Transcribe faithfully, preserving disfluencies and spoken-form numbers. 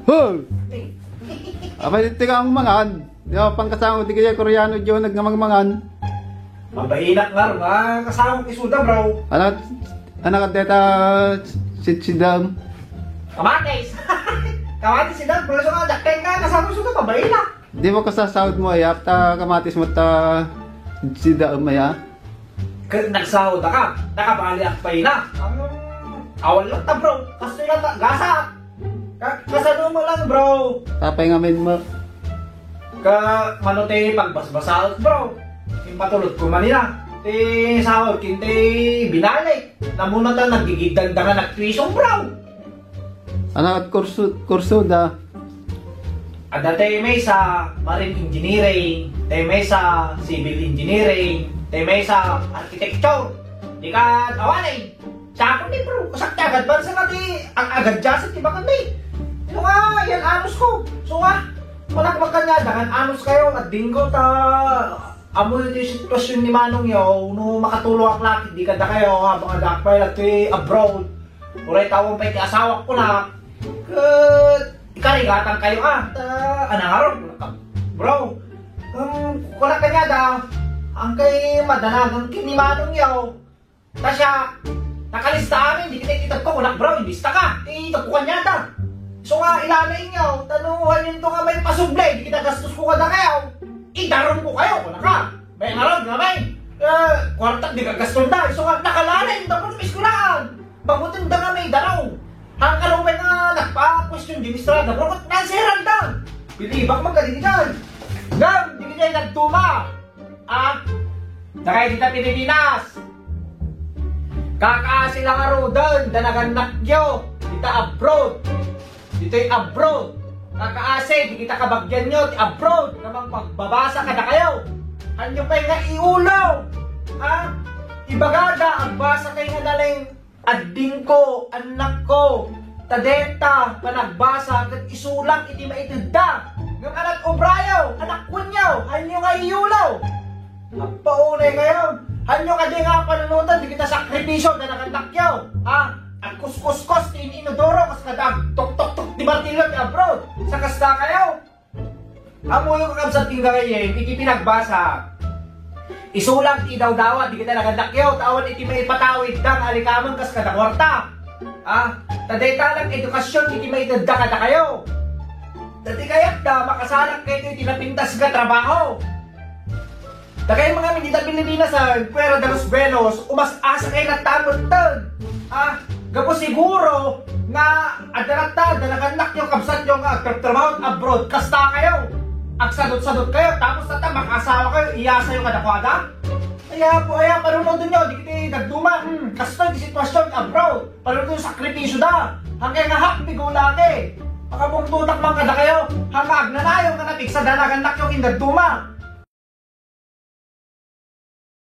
Hoy! Apay, ditoy ka mangan. Di ba, pangkasama, di kaya Koreano, Jonag nga mangmangan. Mabainak nga ron, ah, kasama ko isuda, bro. Anak, anak, deta, si, si Dam. Kamatis! Kamatis si Dam, pero sa mga dakkel ka, kasama ko isuda, mabainak. Di mo kasasahod mo, ayap, ta kamatis mo ta si Dam, aya. Ket nagsahod ka, nakabali ak pay na. Awan lang ta, bro. Kastoy lang ta, gasa. Ka-, kasano mo lang, bro? Tapay nga men mo. Ka, mano ti pagbasbasaek, bro? Impatulod ko man ina. Ti sahod, kintay binalik. Namuna ta naggigiddanda nga nagtuition, bro. Anak, kurso, kurso da. Adda ti maysa marine engineering, ti maysa civil engineering, ti maysa architecture. Di ka awanay. Siya ako ni bro, kasak ti agad bansa nga ti ag-, agad jasa ti bakit ni. Ano nga, yan anus ko. So nga, wala ka magkanya, dangan anus kayo, at dinggo ta, amo iti sitwasyon ni Manong yaw, no makatulong ak lakit, di kadakayo, habang adda ak pay lagi abroad. Uray tawon pay ti asawak ko na. Ket, ikarigatan kayo, ah. Ta, anang aron, bro. Um, kuna kanya da, ang kay madanagan ken ni Manong yaw. Ta siya, nakalista amin, di kita itag ko, kunak bro, ibista ka. Itag ko kanya da. So nga, ilalay niyo, tanuhan yun to nga may pasublay, di kita gastos ko kada kayo. Idaron ko kayo, kuna ka. May ngarag nga may, eh, kwarta di ka gaston da. So nga, nakalalay, tapos may eskulaan. Bagutin da nga may daraw. Ang karong may nga nagpa-question di Mister Adam, Robert, nansiran da. Pilibak magkaligitan. Ngam, di kita nagtuma. Ah, dakay dita Pilipinas. Kakaasi lang a rodan, da nagannakyo. Dita abroad. Ditoy abroad. Kakaasi, di kita kabagyan nyo, ti abroad. Namang pagbabasa kada kayo. Anyo pay nga iulo. Ha? Ibagada, agbasa kay nga naling Addingko, annakko, ta deta panagbasa ket isulang iti maitedda. Ngem anat obrayo, anakkonyo, hanyo nga iyulo. Agpaunay kayo. Hanyo kadi nga panunoten, di kita sakripisyo, kada kannakyo. Ha? Agkuskuskos ti in-inodoro, kas kada agtuktuktok ti martilyo ti abroad. Sa kasta kayo. Ammoyo, kakabsat, ti gagayyem iti pinagbasa. Isulang ti idawdawat, di kita nagannakyo, ta awan iti maipatawid da nga alikameng kas kada kuarta. Ah, ta dayta lang edukasyon iti maitedda kada kayo. Ta ti kayatda, makasalak kayo iti napintas nga trabaho. Dagay mga amin dita Pilipinas, ah, fuera de los buenos, umas-asa kay natamotten. Ah, gapu siguro nga adda latta, adda nagannakyo, kabsatyo nga agtratrabaho abroad, kasta kayo. Agsadot-sadot kayo, tapos tatta, makaasawa kayo, iyasayo kadakuada. Aya po, aya, panunoden nyo, di kiti nagduma, hmm, kastoy di sitwasyon abroad. Panunoden sakripisyo da. Hangkay nga hapmi gulaki. Makabungtutak man kada kayo, hangga agnanayon nga napigsa da nagannakyo kin nagduma.